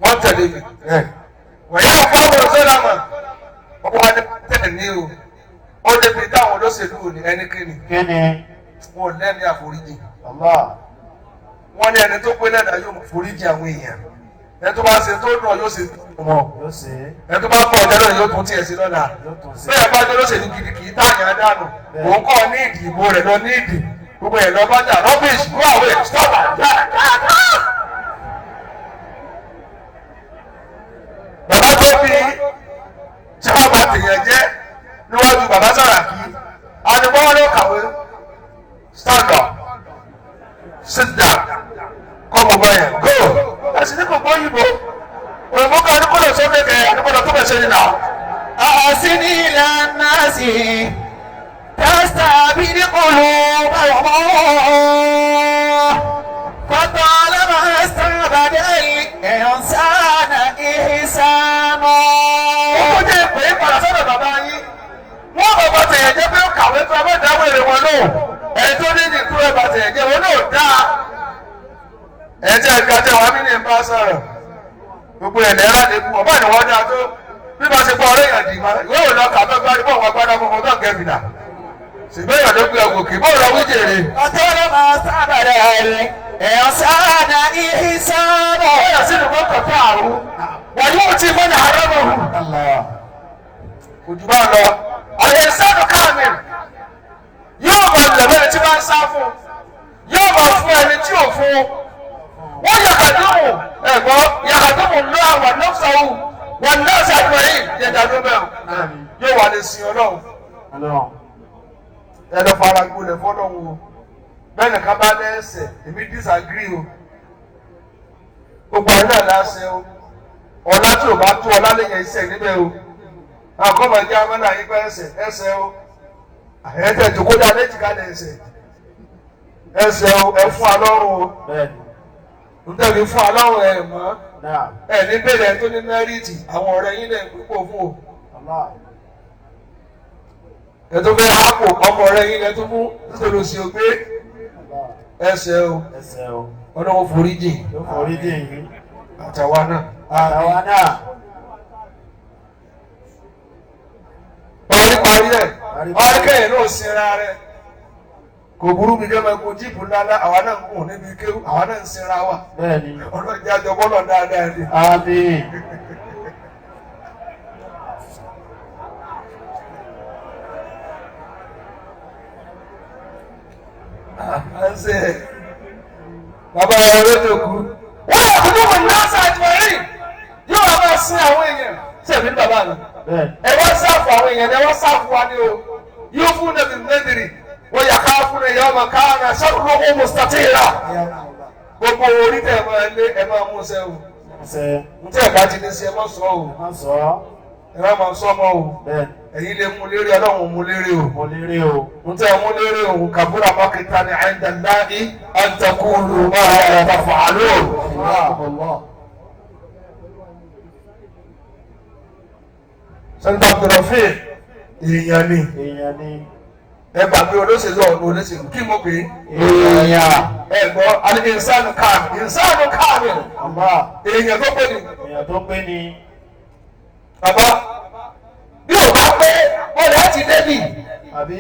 Wọ́n tẹ̀lé mi wọ́n yóò fọ́ ọmọ sọ́dà mọ̀ ọkọ̀ wa ní tẹ̀lé ní o ó débi táwọn olóṣèlú ò ní ẹnikẹ́ni Kíni? wọn ò lẹ́ni àforíjì. Allah. Wọ́n ní ẹni tó pé lẹ́dàá yóò mọ̀ foríjì àwọn èèyàn ẹni tó bá ṣe tó dùn yóò ṣe tó mọ̀ Yóò ṣe é. ẹni tó bá pọ̀ ọ̀jẹ́ lónìí yóò tún tiẹ̀ sí lọ́la. Yóò tún ṣe. Bẹ́ẹ̀ bá jẹ́ olóṣèlú gidi kì í tààyàn dànù òun kọ́ ní ìdìbò rẹ̀ lọ ní ìdì gbogbo ẹ̀ lọ bá jà rubbish go away stop am. Bàbá tó bí tí wọ́n bá tèèyàn jẹ́ níwájú bàbá Sàràkí àdìgbọ́n ló kàwé stand up sit down kọ́ mọ̀ báyẹn go ẹ̀sìn ní kò gbọ́ yìnbó òyìnbó kan ní kó lọ sókè kẹ́ àdìgbọ́n tó bẹ̀ ṣe nìyà. أحسن إلى الناس تستعبد قلوبهم فطالما استعبد الإنسان إحسان. Ó jẹ́ pé padà sọ́dọ̀ bàbá yín wọ́n bàbá tẹ̀yẹ̀ jẹ́ pé ó kàwé tó abẹ́ ìdáwó èrè wọn náà ẹ̀ tó ní ìdí kúrò bá tẹ̀yẹ̀ jẹ́ wọn náà dáa ẹ̀ tẹ́ ẹ̀ka tẹ̀ wá mí ní bá sọ̀rọ̀ gbogbo ẹ̀ lẹ́rà lè kú ọ̀bá ni wọ́n dáa tó bí wọ́n ṣe gbọ́ ọ̀rẹ́ yàn dì má ìwé òun lọ kà tó gbá bọ́ wọn gbádá fún ọdọ́ gẹ̀mìnà ṣùgbọ́n èèyàn ló gbé ọgòkè bó lọ wí jèrè. فطالما استعبد الإنسان إحسان. Ó yà sínú mọ́tò fún àrùn wọ́n yóò ti mọ́nà àrọ́mọ̀hún. Allah. Ojú bá lọ àyè sẹ́nu káàmì yóò máa lẹ̀mọ́ ẹni tí bá ń sá fún yóò máa fún ẹni tí ò fún wọ́n yàgàdùmù ẹ̀gbọ́n yàgàdùmù lọ́ àwọn nọ́ọ̀sàwù wọn nọ́ọ̀sì àgbọ̀yìn yẹ̀dàdùn bẹ́ẹ̀ yóò wà lè sin ọlọ́run Ọlọ́run. ẹ lọ fara gbolẹ̀ fọlọ́run o bẹ́ẹ̀ nìkan bá lẹ́sẹ̀ èmi disagree o gbogbo ẹ̀ náà láṣẹ o ọ̀la tí ò bá tó ọlá lẹ́yìn iṣẹ́ níbẹ̀ o àkọ́mọ̀ jẹ́ amọ́nà yín pẹ́ ẹsẹ̀ ẹsẹ̀ o ẹ̀ẹ́dẹ̀ jòkó dá léjìká lẹ̀ ẹsẹ̀ ẹsẹ̀ o ẹ fún alọ́run o Bẹ́ẹ̀ni. ntẹ̀lé fún alọ́run ẹ̀ mọ́ Náà. ẹ̀ ní bèrè ẹ̀ tó ní mẹ́rìtì àwọn ọ̀rẹ́ yín lẹ̀ ń pípò fún o Allah. ẹ̀ tó fẹ́ hápò ọmọ ọ̀rẹ́ yín lẹ̀ tó mú nítorí òsì ògbé Allah. ẹsẹ̀ o Ẹsẹ̀ o. ọlọ́run foríjì Yóò forí dì yín. àtàwa náà. Àwa náà. Parí parí ẹ̀ parí kẹ́yìn náà sinra rẹ̀ kò burú mi kẹ́ máa gun jíìpù ńláńlá àwa náà ń gùn níbi kéwù àwa náà ń sinra wa Bẹ́ẹ̀ni. ọlọ́run jẹ́ àjọ bọ́lọ̀ dáadáa ni. Àmín. Ṣe bàbá wa ló kú. Wọ́n yà kúndùn mọ̀ ní ọ̀sán àjùmọ̀rí yóò wá máa sin àwọn èèyàn ṣé èmi ní bàbá mi. Bẹ́ẹ̀ni. Ẹ wá sáfù àwọn èèyàn ẹ wá sáfù wa ni o. Yóò fún nàbì nẹ́dìrì wọ́n yà ká fún ẹ̀yà ọmọ káàná sọ́kùnrin mustatira. Gbogbo orí tẹ̀ ẹ máa lé ẹ máa mú sẹ́ o. Ẹsẹ̀. Ntẹ́ ẹ̀ bá ti ní sí ẹ má sọ o. Má sọ ọ́. Ẹ má máa sọ ọmọ o. Bẹ́ẹ̀ni. Ẹ̀yin lè mú lérí ọlọ́run mú lérí o. Mo lè rí o. Ntẹ́ mú lérí o kàbúrà mákìtà ní àìndàláì àǹtakùlù máa yàtọ̀ fàálù. Allah. Sẹ́ńtà Abdulrafi èèyàn ni Èèyàn ni. ẹ gbàgbé olóṣèlú ọ̀nà olóṣèlú kí mo pè é. Èèyàn. Ẹ gbọ́ alẹ́ ìsánù káàmì ìsánù káàmì Allah. èèyàn tó pè ní. Èèyàn tó pé ni. Bàbá bí ò bá pé wọ́n lè ti débì. Àbí?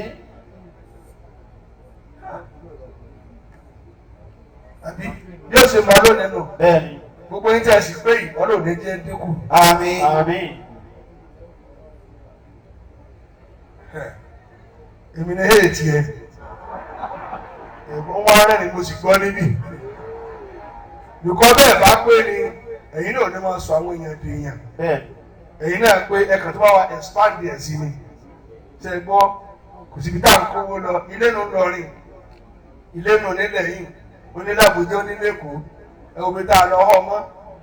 Àbí bí ó ṣe mọ lónìí nù Bẹ́ẹ̀ni. gbogbo yín tí a sì pé yìí ọlọ́ọ̀dẹ jẹ́ dínkù. Àmín. Àmín. Èmi ni héètì ẹ ẹ̀gbọ́n wọn rẹ̀ ni mo sì gbọ́ níbí. Bìkọ́ bẹ́ẹ̀ bá pé ni ẹ̀yin náà ní máa sọ àwọn èèyàn di èèyàn. Bẹ́ẹ̀. Ẹ̀yin náà pé ẹ̀kan tó bá wa expand ẹ̀ sí ni. Ṣé ẹ gbọ́? Kò síbi tá à ń kówó lọ. Ilé nu lọrin. Ilé nu nílẹ̀ yìí. Onílàbújá onílé Èkó. Ẹ wo bí tá a lọ họ mọ́.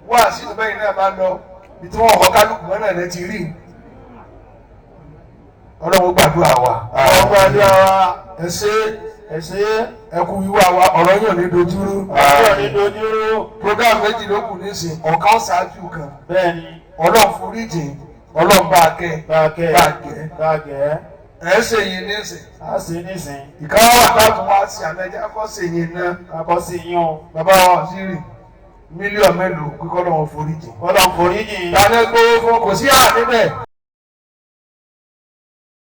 Wá sínú bẹ́yìn náà bá lọ. Ibi tí wọ́n họ kálukú mọ́ náà lẹ́ ti rí. Ọlọ́run gbàdúrà wa. Ọlọ́run gbàdúrà wa. Ẹ ṣé. Ẹ ṣé. Ẹ kú wíwá wa, ọ̀rọ̀ yóò ní dojúrú. Ọ̀rọ̀ ní dojúrú. Program méjì ló kù nísìn, ọ̀kan ṣáájú kan. Bẹ́ẹ̀ ni. Ọlọ́run foríjìn, Ọlọ́run bá a kẹ́. Bá a kẹ́. Bá a kẹ́. Bá a kẹ́. Ẹ ṣe yìí nísìn. A ṣe nísìn. Ìkan wà táàtún wá sí àmẹ́jẹ́ akọ́ ṣe yìí náà. Kakọ́ sí yín o. Bàbá wa Waziri, mílíọ̀nù mélòó kíkọ́ lọ́wọ́ foríjìn. Ọlọ́run foríjìn. Tani gbowó fún kò sí àná níbẹ̀.